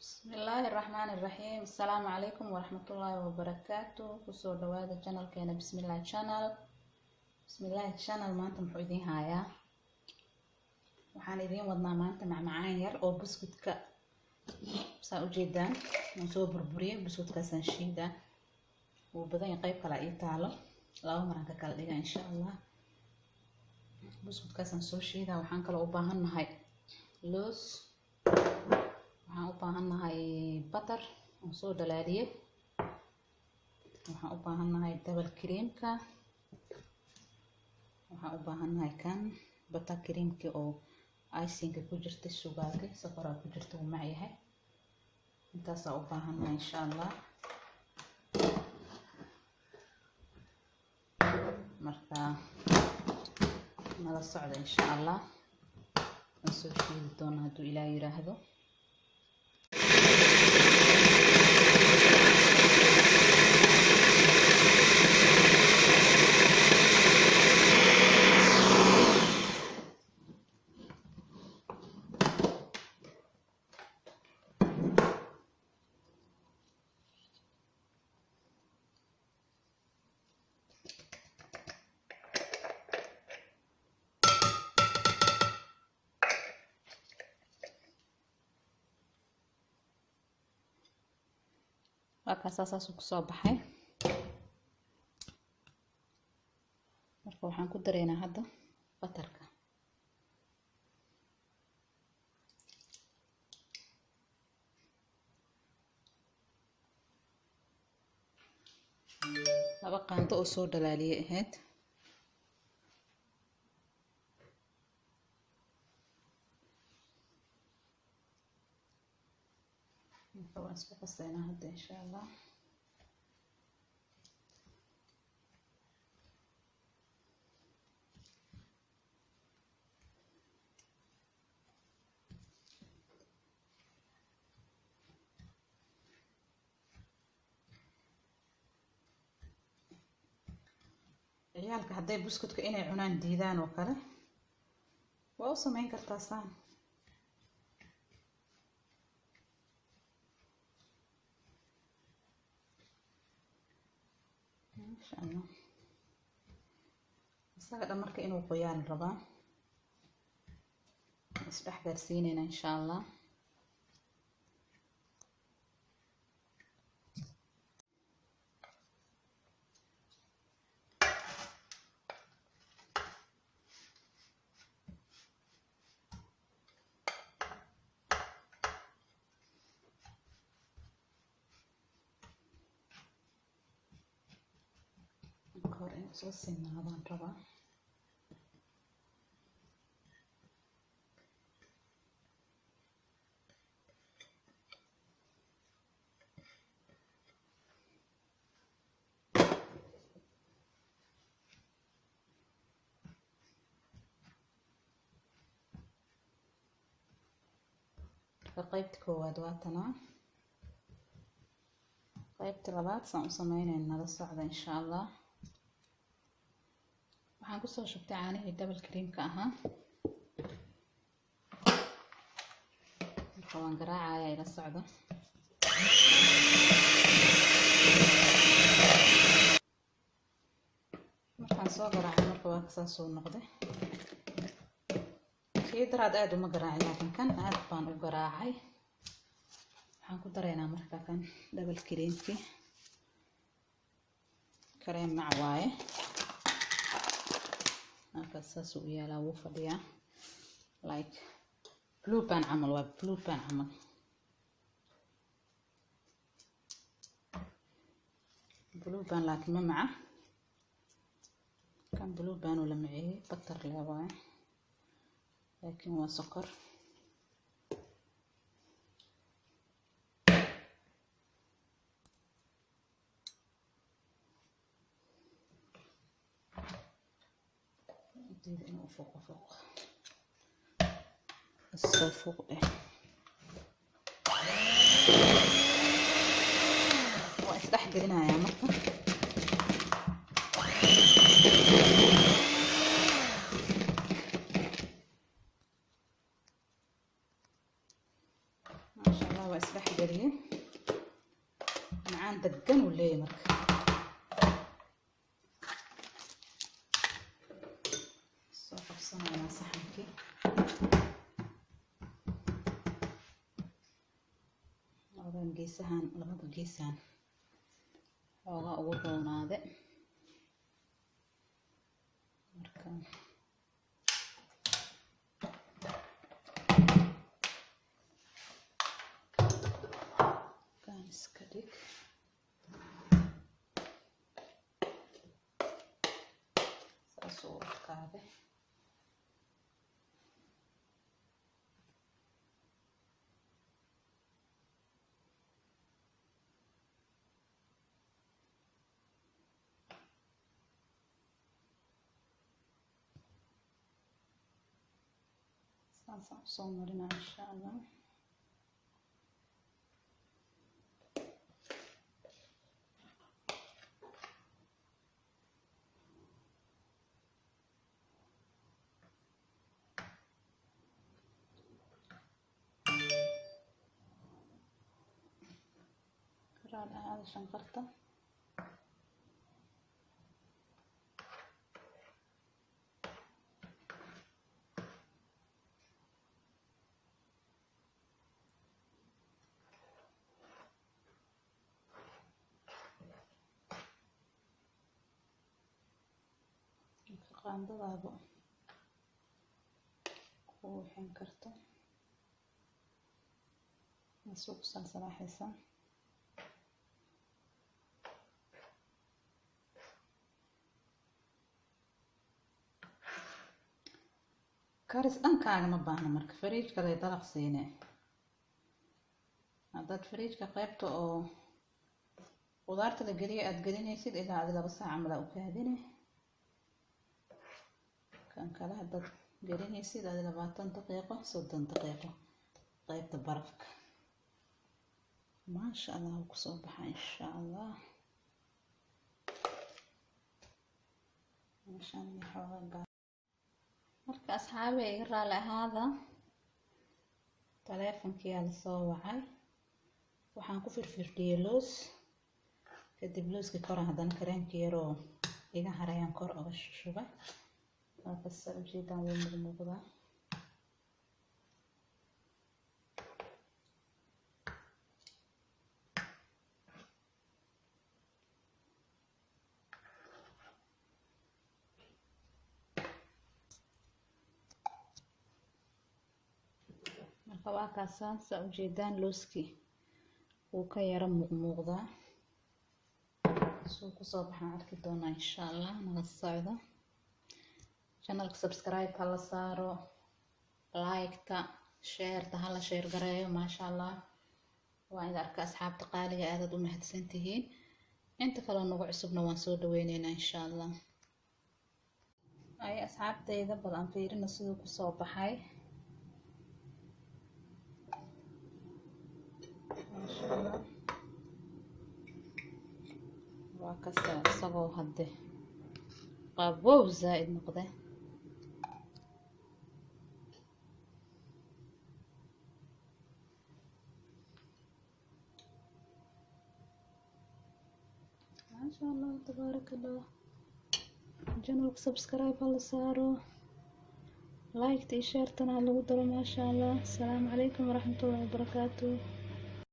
Bismillaahi raxmaani raxiim. Asalaamu calaykum waraxmatullaahi wabarakaatu. Kusoo dhawaada channelkeena Bismillah Channel. Bismillah Channel maanta muxuu idiin hayaa? Waxaan idiin wadnaa maanta macmacaan yar oo buskudka saa ujeedaan waan soo burburiyey buskudkaasaan shiidaa. Wuu badan yahay, qayb kale ii taalo, laba maraan ka kala dhigaa insha Allah. Buskudkaasaan soo shiidaa. Waxaan kaloo u baahannahay loos, waxaan u baahannahay butter aan soo dhalaaliyey, waxaan u baahannahay double creamka, waxaan u baahannahay kan butter creamki oo icinka ku jirta, sugaarka sokoraa ku jirta, wuu mac yahay. Intaasaa u baahannahay insha Allah. Marka nala socda insha Allah, waan soo shiidi doonaa hadduu Ilaah yiraahdo. Waa kaasaa, saasuu kusoo baxay. Marka waxaan ku dareynaa hadda butterka. Laba qaando oo soo dhalaaliyay ahayd. Marka waan isku qaseynaa hadda insha Allah. Ciyaalka hadday buskudka inay cunaan diidaan oo kale, waa u sameyn kartaa saan. Insha Allah isaga dhan marka inuu qoyaan rabaa, isdhex gaarsiinayna insha Allah. Marka hore inuu soo sinaadaan rabaa. Marka qaybta koowaad waa tanaa, qaybta labaad saan u sameynayna nala socda insha Allah. Waxaan kusoo shubtay caanihii double creamka ahaa. Marka waan garaacaya, ila socda. Markaan soo garaacay marka waa kasaasuu noqday. Kii daraad aada uma garaacin, laakiin kan aad baan u garaacay. Waxaan ku daraynaa marka kan double creamkii, kareem mac waaye. Markaas saasuu u yaalaa, wuu fadhiyaa like Blue Band camal, waa Blue Band camal. Blue Band laakiin ma maca kan Blue Band uu la maceeyey, butter le waaye, laakiin waa sokor. Diida inuu fuuqo, fuuq soo fuuq dheh. Waa isdhex gelinayaa marka. Maasha Allah. Allah waa isdhex geliyey, macaan degan uu leeyahay. Marka soo qabsanaynaa saxankii. Labadan geesahan, labada geesahan xoogaa ugu roonaade. Marka kan iska dhig, saas uu adkaade. Saasaan usoo marinaa insha Allah. Raali ahaada shanqarta. Qaandadaaba ku wixin karto masuu ku salsalaaxaysaa. Karis dhankaaga ma baahna. Marka fariijka lay dalaq siine, haddaad fariijka qaybta oo qudaarta la geliya aada gelinaysid, ilaa adi 2 saac camal aa u kaadine. Kan kale haddaad gelinaysid, adi 20 daqiiqo, 30 daqiiqo qaybta barafka. Maasha Allah, wuu kusoo baxa insha Allah. Meeshaan xoogaa. Marka asxaabi, iga raali ahaada, taleefonkiyaa lasoo wacay. Waxaan ku firfirdhiyey loos, kadib looskii koran haddana kareenkii yaroo iga harayaan kor oga shubay. Waa kasa ujeedaan, wuu muuqmuuqdaa. Marka waa kaasaan, saa ujeedaan, looskii wuu ka yara muuqmuuqdaa. Suu kusoo baxaan arki doonaa insha Allah. Nala socdo channelka, subscribe hala saaro, like-ta, share-ta hala share gareeyo. Maasha Allah, waa idin arka asxaabta qaaliga, aadaad u mahadsantihiin. Inta kaloo nagu cusubna waan soo dhaweyneynaa insha Allah. Ay asxaabtayda, bal aan fiirino siduu kusoo baxay. Maasha Allah, waa kasta isagoo hadde qabow zaa'id noqde. Maasha Allah, tabaaraka Allah. Channelka subscribe hala saaro, like-ta iyo share-tana ha lagu daro. Maasha Allah. Asalaamu calaykum waraxmatullahi wabarakaatu.